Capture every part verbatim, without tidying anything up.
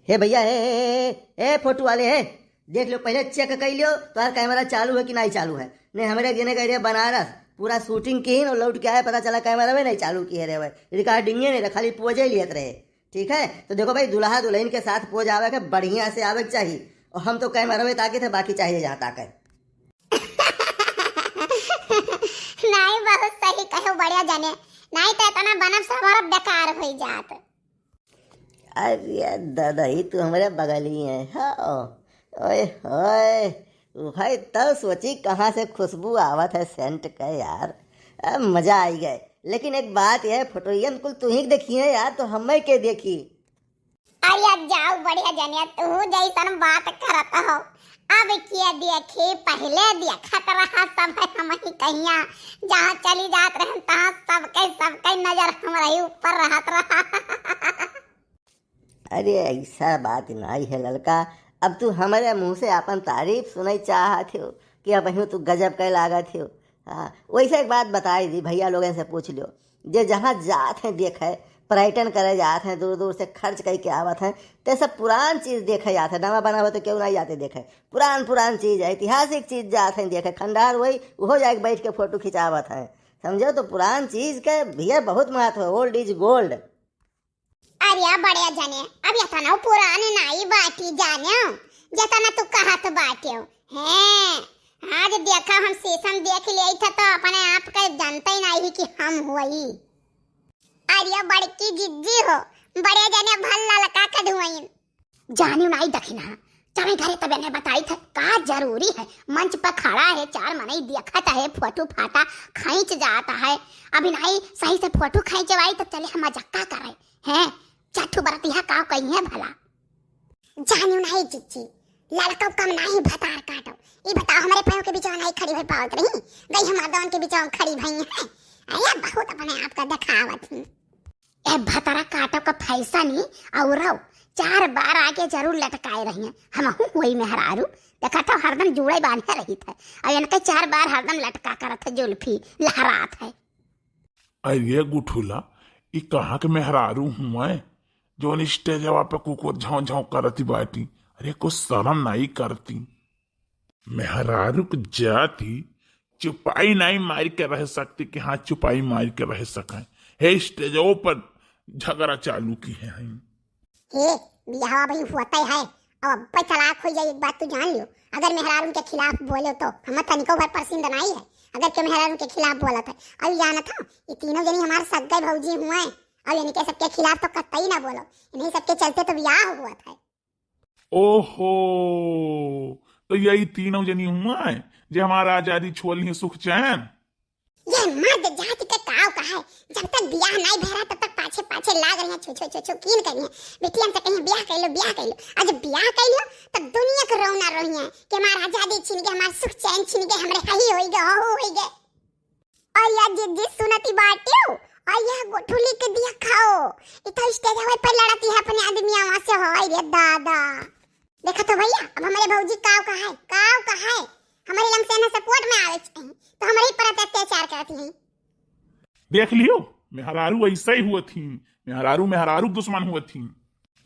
हे भैया, हे, हे, हे, हे, फोटो वाले, हे, देख लो, पहले चेक कर लियो, तुम्हारा कैमरा चालू है कि नहीं चालू है। नहीं, हमारे एक जने कह रहे बनारस, पूरा शूटिंग की और लौट के आए, पता चला कैमरा में नहीं चालू किए रहे, रिकॉर्डिंगे नहीं रहा, खाली पोजे लियत रहे। ठीक है, तो देखो भाई, दुल्हा दुल्हन के साथ पोज आवे के बढ़िया से आवे के चाहिए, और हम तो कैमरा में ताकि थे, बाकी चाहिए जहाँ ताके। नहीं, बहुत सही कहो, बढ़िया जाने, नहीं तो इतना बनब से हमारा बेकार हो जात। अरे दादा, ही तू हमरे बगल ही है। हाँ, ओए होए, भाई, तब सोची कहाँ से खुशबू आवत है सेंट के यार। अब मजा आई गए। लेकिन एक बात यह, फोटोइयन कुल तू ही देखी है यार, तो हमें के देखी? अरे जाओ, बढ़िया जनिया, तू जैसन बात करत हो। अब के देखी, पहले देखत रहा सब है हम ही कहिया, जहाँ चली जात रहन तहाँ सबके, सबके नजर हमरे ऊपर रहत रहा। अरे, ऐसा बात नहीं है ललका, अब तू हमारे मुंह से अपन तारीफ सुनाई चाहत हो कि अब तू गजब के लागत हो। हाँ, वैसे एक बात बताई दी, भैया लोगन से पूछ लियो, जे जहाँ जात हैं देखे, पर्यटन करे जात हैं, दूर दूर से खर्च करके आवत हैं, ते सब पुरान चीज देखे जात है, नवा बनावे तो क्यों नहीं जाते देखे, पुरान पुरान चीज है, ऐतिहासिक चीज जात हैं देखे, खंडहर वही, उहो जाके बैठ के फोटो खिंचावत हैं, समझो तो पुरान चीज के भैया बहुत महत्व है, old is gold। अरे बड़े जने, अब इतना पुरान नाई बाटी जाने, जितना तू कहत बाटे। हैं, आज देखा हम शीशम देख लिए थे तो अपने आप के जानते ही नहीं कि हम हुई। अरे बड़की जिज्जी हो, बड़े जने भल ललका के धुआइन। जानी नाई दखिना, चले घरे तब इन्हें बताई थे, का जरूरी है, मंच पर खड़ा है, चार मनई देखत है, फोटो फाटा खींच जाता है, अभी नाई सही से फोटो खींचवाई तो चले हम मजाक करे। हैं, चार ठो बरतिहा का कही है भला? जानियो नहीं जिज्जी, लड़का कम नहीं भतार काटो। ई बताओ, हमारे पैरों के बीच नहीं खड़ी भई पावत रही, गई हमारे दौन के बीच खड़ी भई है। अरे बहुत अपने आप का दिखावत ही। ए भतारा काटो का फैशन ही और चार बार आगे जरूर लटकाए रही हैं। हम हूँ वही मेहरारू, देखा था हरदम जुड़े बांधे रही थे, और इनके चार बार हरदम लटका करत है, जुल्फी लहरात है। अरे गुठुला, ई कहाँ के मेहरारू हुए, जौन स्टेजवा पे कुकुर झाँव झाँव करती बाटी? अरे कुछ शर्म नाई करती? मेहरारू के जाति चुपाई नाई मार के रह सकती कि हाँ चुपाई मार के रह सकें। हे स्टेजों पर झगड़ा चालू की है। हे, बियाहवा भाई होता है, अब अब्बे तलाक हो जाए, एक बात तू जान लियो। अगर मेहरारू के खिलाफ बोलो तो हम तनिको भर पसंद नाई है, अगर के मेहरारू के खिलाफ बोलत है। अब जानत हो, ये तीनों जनी हमार सग्गे भौजी हुए, अब इनके सबके खिलाफ तो कतई ना बोलो, इन्हीं सबके चलते तो बियाह हुआ था। ओहो, तो यही तीनों जनी हुए जे हमारा आजादी छोल ही सुख चैन। ये मर्द जाति के काव का है, जब तक बियाह नाई भरा तब तक पाछे पाछे लाग रही हैं, छो छो छो छो कीन करी हैं। बिटियन से कहीं बियाह कर लो, बियाह कर लो। आज बियाह कर लो तो दुनिया के रोना रोही है कि हमार आजादी छीन के, हमार सुख चैन छीन के, हमरे हही होई गए, हहू होई गए। और या जिज्जी सुनती बाटियो, और या गोठुली के दिया खाओ, इतना स्टेज हवे पर लड़ती है अपने आदमी आवा से, हाय रे दादा। देखा तो भैया, अब हमारे भौजी काव का है, काव का है, हमारे लमसेना से कोर्ट में आवे चाहिए, तो हमारे ही पर अत्याचार करती हैं। देख लियो, मेहरारू ऐसा ही हुआ थी, मेहरारू मेहरारू दुश्मन हुआ थी।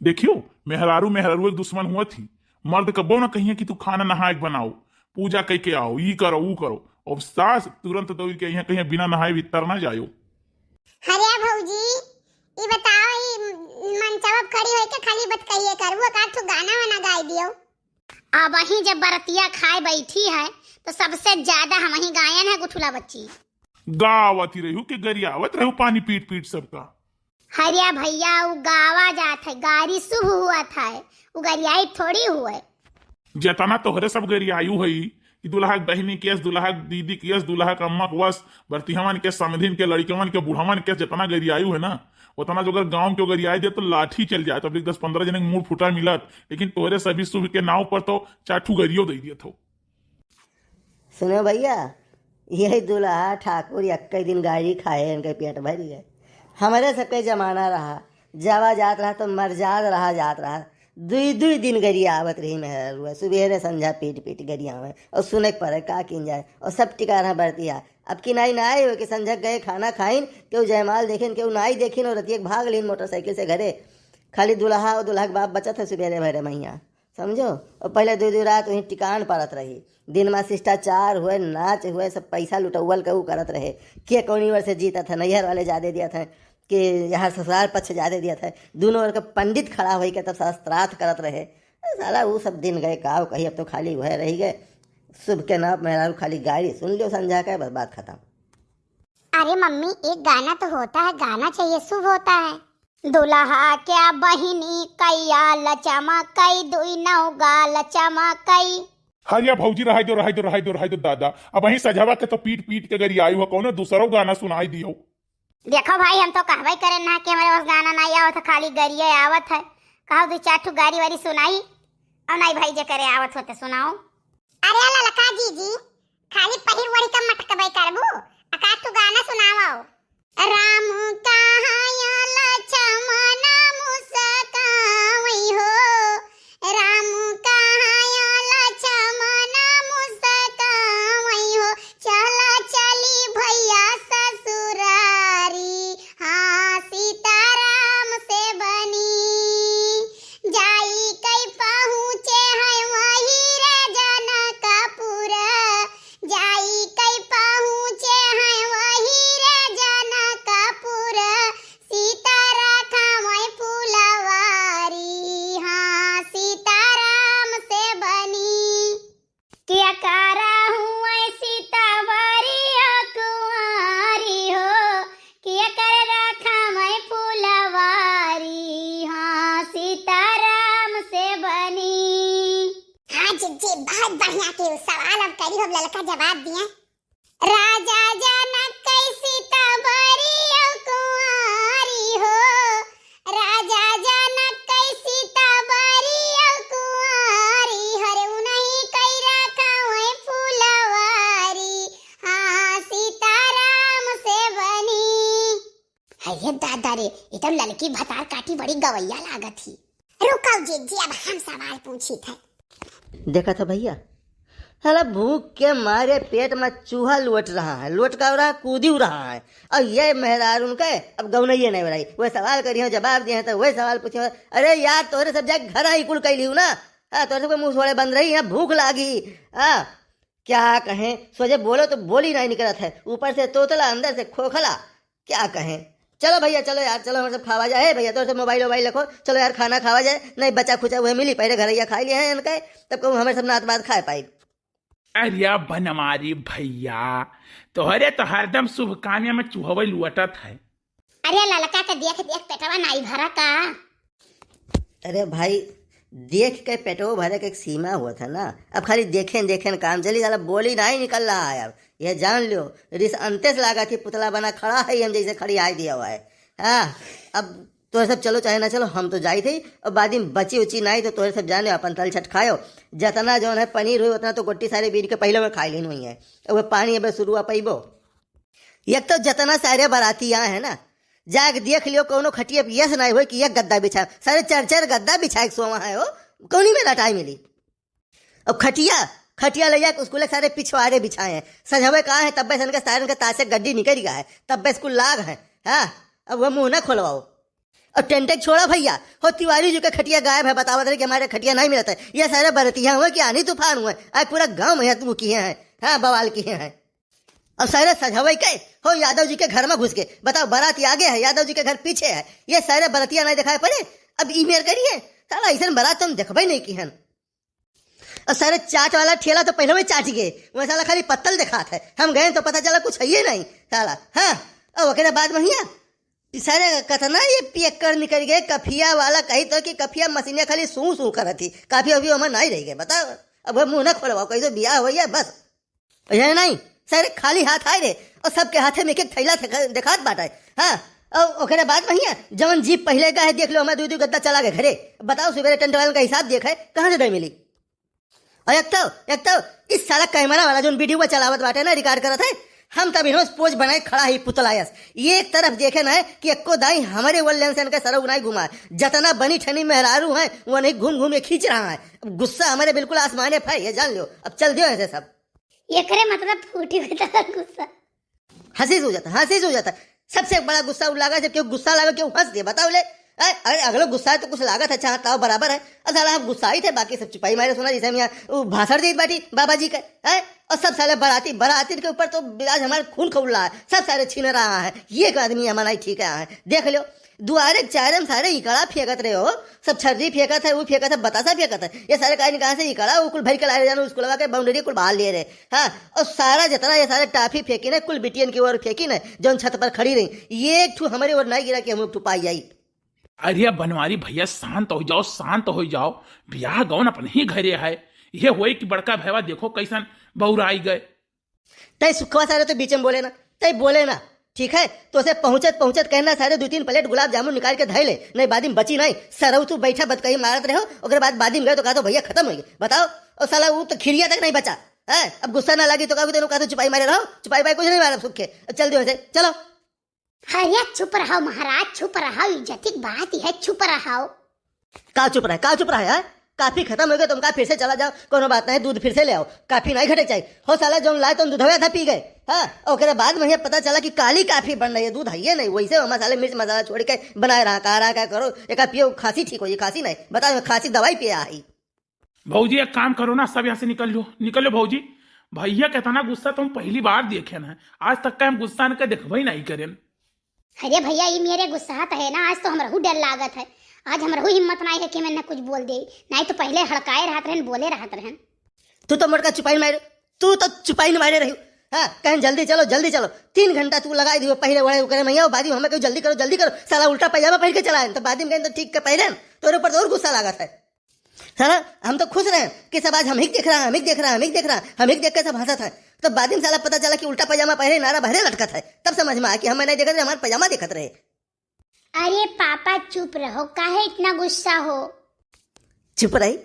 देखियो, मेहरारू मेहरारू एक दुश्मन हुआ थी। मर्द कबो ना कहिए कि तू खाना नहाए के बनाओ, पूजा कह के आओ, ई करो, ऊ करो। अब सास तुरंत दौड़ के यहाँ कहीं बिना नहाए भीतर ना जायो। अरे भौजी, ई बताओ, ई मंचवा पे खड़ी होके खाली बात कहिए करबो का, तू गाना वाना गाए दियो। अब वहीं जब बरतिया खाए बैठी है, तो सबसे ज्यादा हम ही गायन है गुठुला बच्ची। गावत ही रहू के गरियावत रहू पानी पीट पीट सबका। हरिया भैया, उ गावा जात है, गारी शुभ हुआ था, उ गरियाई थोड़ी हुए। जेतना तोहरे सब गरियायु है कि दुल्हा के बहिनी केस, दुल्हा के दीदी केस, दुल्हा के अम्मा के वस, बरतिहवन के, समधिन के, लड़िकवन के, बुढ़वन के, जेतना गरियायु है ना, उतना जो अगर गाँव के गरियाई दे तो लाठी चल जाए। तब दस पन्द्रह जने के मुंह फूटा मिलत, लेकिन तोहरे सभी शुभ के नाव पर तो चार ठू गरियो दे दिए थो। सुनो भैया, यही दुल्हा ठाकुर एक्के दिन गारी खाए, इनके पेट भरी है। हमरे सबके जमाना रहा, जावा जात रहा तो मरजाद रहा जात रहा, दुई दुई दिन गरियावत रही मेहरुआ, सुबेरे संझा पीट पीट गरियावे और सुने के पड़े का किन जाए, और सब टिका रहा बरतिया। अब की नाई नाई हो कि संझा गए खाना खाइन, केहू जयमाल देखिन, केहू नाई देखिन और रतिया के भाग लीन मोटरसाइकिल से घरे। खाली दुल्हा और दुल्हा के बाप बचत है सुबेरे भरे महिया, समझो। और पहले दो दो रात वहीं टिकान पड़त रही, दिन में शिष्टाचार हुए, नाच हुए, सब पैसा लुटौवल के ऊ करत रहे। के कौनी ओर से जीतत है, नैहर वाले ज्यादा दिया था कि यहाँ ससुराल पक्ष ज्यादा दिया था, दोनों ओर के पंडित खड़ा होई के तब शास्त्रार्थ करत रहे। साला वो सब दिन गए, का कही, अब तो खाली वह रह गए। शुभ के नाम मेहरारू खाली गाड़ी सुन लियो संझा के, बस बात खत्म। अरे मम्मी, एक गाना तो होता है, गाना चाहिए, शुभ होता है। दुल्हा क्या बहिनी कैया लचमकई, दुई नौ गाल चमकई। हरिया भौजी, रहाई दो, रहाई दो, रहाई दो, रहाई दो दादा। अबहीं सझवा के तो पीट पीट के गरियाई हो, कौनो दूसरो गाना सुनाई दियो। देखो भाई, हम तो कहबे करे ना कि हमारे पास गाना नहीं आवत है, खाली गरिये आवत है। कहो दो चार ठो गारी वारी सुनाई, और नहीं भाई जे करे आवत होते सुनाओ। अरे ललका जीजी, खाली पहिर ओढ़ी के मटकबे करबू, एकाध ठो गाना सुनाओ। राम कहाँ या लक्ष्मण मुस्कावई हो, राम कहाँ या लक्ष्मण मुस्कावई हो, चला चली भैया ससुरारी, हाँ सीताराम से बनी। जाई कई पहुँचे हैं वही रे जनकपुर, जाई कई पहुँचे हैं वही रे जनकपुर, सीता रखावई फुलवारी, हाँ सीताराम से बनी। किया करा हुए सीतावारी अकुआरी हो, किया कर रखावई फुलवारी, हाँ सीताराम से बनी। हाँ जीजी, बहुत बढ़िया के सवाल अब करी हो, ललका जवाब दिए। राजा जनक कई सीता बरी अउ कुंवारी हो, राजा जनक कई सीता बरी अउ कुंवारी, हरे उनही कई रखावई फुलवारी, हाँ सीताराम से बनी। अरे दादा रे, ये तो ललकी भतार काटी बड़ी गवैया लागत ही। रुकव जीजी, अब हम सवाल पूछित है। देखत ह भैया, साला भूख के मारे पेट में चूहा लोट रहा है, लोटकाव रहा, कूदिव रहा है। और ये मेहरारून के अब गौनइये नहीं रही। वह सवाल करियो, जवाब दिए हैं तो वह सवाल पूछियो। अरे यार, तोहरे सब जाके घर ही कुल कैली हूँ ना। हाँ, तोहरे सबके मुंह थोड़े बंद रही, यहाँ भूख लागी। हाँ, क्या कहें, सोझे बोलो तो बोली नहीं निकलत है, ऊपर से तोतला, अंदर से खोखला। क्या कहें, चलो भैया, चलो यार, चलो हमरे सब खावा जाए। हे भैया, तोहरे सब मोबाइल वोबाइल रखो, चलो यार खाना खावा जाए, नहीं बचा खुचा हुए मिली, पहले घरैया खाई लिए हैं इनके, तब कहूँ हमरे सब नात बात खाए पाई। अरे बनवारी भैया, तोहरे तो हरदम शुभ कामया में चुहवे लुअटत है। अरे ललका के देख देख पेटवा नाई भरा का? अरे भाई, देख के पेटवो भरे के एक सीमा होत है ना। अब खाली देखेन देखेन काम चली, साला बोली नाहीं निकल रहा है। अब यह जान ल्यो, रिस अंते से लागा कि पुतला बना खड़ा है, हम जैसे खड़ी आय दिया हुआ है। हाँ, अब तोहरे सब चलो चाहे ना चलो, हम तो जाई थे। अब बाद में बची उची नाहीं तो तोहरे सब जाने अपन तलछट खायो। जतना जौन है पनीर हुई उतना तो गोटी सारे बीर के पहले में खाई लेन हुई है। अब पानी अब शुरू आ पैबो। एक तो जतना सारे बराती आए हैं ना, जाके देख लियो, कौनो खटिया पे यस नाहीं होई कि एक गद्दा बिछाए, सारे चार चार गद्दा बिछाए के सोवा है हो, कौनी में लटाई मिली। अब खटिया, खटिया ले जाके स्कूल के सारे पिछवाड़े बिछाए हैं, सजवे का है, तब्बे सन के सारन के तासे गड्डी निकल गया है, तब्बे स्कूल लाग है। हाँ, अब वह मुंह ना खोलवाओ। और टेंटे छोड़ा भैया, हो तिवारी जी के खटिया गायब है, बतावत रहे कि हमारे खटिया नहीं मिलता है। ये सारे बरतिया हुए कि आनी तूफान हुए, आज पूरा गांव में तू किए हैं, हाँ, बवाल किए हैं। अब सारे सजावे के हो यादव जी के घर में घुस के, बताओ, बारात आगे है, यादव जी के घर पीछे है, ये सारे बरतिया नहीं दिखाई पड़े। अब ई मेर करिए, साला ऐसन बारात तो हम देखबे नहीं की हन। और सारे चाट वाला ठेला तो पहले ही चाट गए, वह साला खाली पत्तल दिखात है, हम गए तो पता चला कुछ है ये नहीं साला। हाँ, और ओकरे बाद में हिया सारे कतना ये पियक्कड़ निकल गए, कफिया वाला कही तो कि कफिया मशीनिया खाली सूं सूं करत ही, काफी अभी हमें नहीं रह गए, बताओ। अब वह मुंह ना खोलवाओ, कही तो बियाह हो गया बस। यह नहीं, सारे खाली हाथ आए रे, और सबके हाथे में एक एक थैला थे-, देखात बाटे। हाँ, और ओकरे बाद में हिया जवन जीप पहले का है, देख लो, हमें दो दो गद्दा चला गए घरे। बताओ, सुबेरे टेंट वालन का हिसाब देख है, कहाँ से दे मिली? और एक तो, एक तो इस साला कैमरा वाला जोन वीडियो चलावत बाटे ना, रिकॉर्ड करत है, हम तब इन्हों पोज बनाए खड़ा ही पुतला यस। ये एक तरफ देखे ना है कि एको दाई हमारे वल्लन से इनके सरऊ नाई घुमा, जतना बनी ठनी मेहरारू हैं, वो नहीं घूम घूम के खींच रहा है। अब गुस्सा हमारे बिल्कुल आसमाने पे, ये जान लो। अब चल दियो ऐसे सब। एकरे मतलब फूटी हुई तरह गुस्सा। हंसी से हो जाता, हंसी से हो जाता। सबसे बड़ा गुस्सा उ लागा जब केहू गुस्सा लागे, केहू हंस दे, बताओ ले। हैं? अरे अगलो गुस्सा है तो कुछ लागत है, अच्छा, ताव बराबर है। अब साला हम गुस्साई थे, बाकी सब चुपाई मारे सुना, जैसे हम यहाँ उ भाषण देत बाटी बाबा जी के, हैं? और सब साले बराती, बराती के ऊपर तो आज हमारा खून खौल रहा है, सब सारे छीन रहा है, ये एक आदमी हमारा ही ठीक है, देख लो। दुआरे चारे में सारे इकड़ा फेंकत रहे हो, सब छर्री फेंकत है, वो फेंकत है, बतासा फेंकत है, ये सारे काहे नहीं कहाँ से इकड़ा, वो कुल भर के लाए जानो, स्कूलवा के बाउंड्री कुल बाहर ले रहे। हाँ, और सारा जितना ये सारे टाफी फेंकी ना, कुल बिटियन की ओर फेंकी ना, जौन छत पर खड़ी रही, ये एक ठू हमारी ओर नहीं गिरा कि हम एक ठू पाई जाई। अरे बनवारी भैया, शांत हो जाओ, शांत हो जाओ। बियाह गौन अपने ही घरे है। ये होई कि बड़का भैया देखो कैसन बौराई गए। तय सुखवा सारे तो बीच में बोले ना, तय बोले ना, ठीक है? तो उसे पहुँचत पहुँचत कहना, सारे दो तीन प्लेट गुलाब जामुन निकाल के धै ले, नहीं बादी में बची नहीं। सरऊ तू बैठा बतकही मारत रहो, ओकरे बाद बादी में गए तो कहा तो भैया खत्म हो गए, बताओ। और साला वो तो खिरिया तक नहीं बचा है। अब गुस्सा ना लगी तो कहा तो, कहा तो चुपाई मारे रहो, चुपाई पाई कुछ नहीं मारा, सुखे। अब चल दियो ऐसे, चलो। अरे चुप रहो महाराज, चुप रहो, इज्जती बात है, चुप रहो। का चुप रहे, का चुप रहे, हैं? काफी खत्म हो गए, तुम का फिर से चला जाओ, कोनो बात नहीं, दूध फिर से ले आओ, काफी नहीं घटे चाहिए। हो साला, जौन लाए तुम दूधवे आधा पी गए, हाँ? ओकरे बाद में ये पता चला कि काली काफी बन रही है, दूध है ये नहीं, वैसे हम मसाले, मिर्च मसाला छोड़ के बनाए रहा, कहा रहा क्या करो, एक पियो, खांसी ठीक हो जाए, खांसी नहीं, बताओ, खांसी दवाई पिया है। भौजी, एक काम करो ना, सब यहाँ से निकल लो, निकल लो भौजी। भैया, कितना गुस्सा तुम पहली बार देखे ना, आज तक का हम गुस्सा इनका देखबे नहीं करें। अरे भैया, ये मेरे गुस्सा तो है ना, आज तो हमरहू डर लागत है, आज हमरहू हिम्मत नहीं है कि मैं ना कुछ बोल दे, नहीं तो पहले हड़काए रहत रहन, बोले रहत रहन। तू तो मोटका चुपाई मारे, तू तो चुपाई मारे रही। हाँ, कहें जल्दी चलो, जल्दी चलो, तीन घंटा तू लगाई दियो पहले वड़े ओकरे मैया, बादी में हमें कहो जल्दी करो, जल्दी करो, साला उल्टा पैजामा पहन के चला है, तो बादी में कहें तो ठीक के पहले, तोरे ऊपर तो और गुस्सा लागत है। साला हम तो खुश रहे कि सब आज हम ही देख रहा, हम ही देख रहा, हम ही देख रहा, हम ही देख के सब हंसत है। तब बाद में साला पता चला कि उल्टा पैजामा पहने नारा बहरे लटकत है, तब समझ में आया कि हम नहीं देखत रहे, हमारा पैजामा देखत रहे। अरे पापा चुप रहो, काहे इतना गुस्सा हो? चुप रही,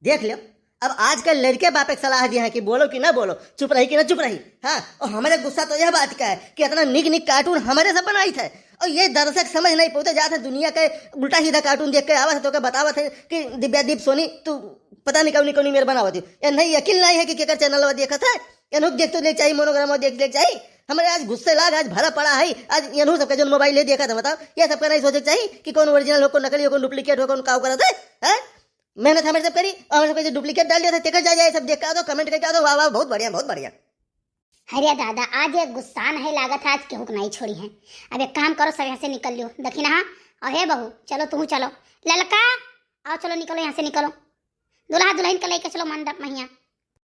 देख लो। अब आजकल लड़के बाप एक सलाह दिया है कि बोलो कि ना बोलो, चुप रही कि ना चुप रही। हाँ, और हमारे गुस्सा तो यह बात का है कि इतना निक निक कार्टून हमारे सब बनाई थे, और ये दर्शक समझ नहीं पाते, जाते दुनिया के उल्टा सीधा कार्टून देख के आवत है तो के बतावत है कि दिव्या दीप सोनी, तू पता नहीं कौनी कौनी मेर बनावत हो। ये नहीं, यकीन नहीं है कि केकर चैनल देखत है। एनहू देख तो ले चाहिए, मोनोग्राम देख ले चाहिए। हमारे आज गुस्से लाग, आज भरा पड़ा है, आज एनहू सबके जो मोबाइल है देखत है, बताओ, ये सबका नहीं सोचे चाहिए कि कौन ओरिजिनल हो, कौन नकली हो, कौन डुप्लीकेट हो, कौन का करत है, हैं? मेहनत हमारे सब करी और हमारे सबके जो डुप्लीकेट डाल दिया था, तेकर जा जाए, सब देख के आ दो, कमेंट करके आ दो, वाह वाह, बहुत बढ़िया, बहुत बढ़िया। अरे दादा, आज ये गुस्सा नहीं लागत है, आज केहू के नहीं छोड़ी है। अब एक काम करो, सब यहाँ से निकल लियो। दखिनहा, और हे बहू, चलो तू चलो। ललका, आओ चलो निकलो यहाँ से, निकलो। दुल्हा दुल्हन के लेके चलो मंडप में हियाँ।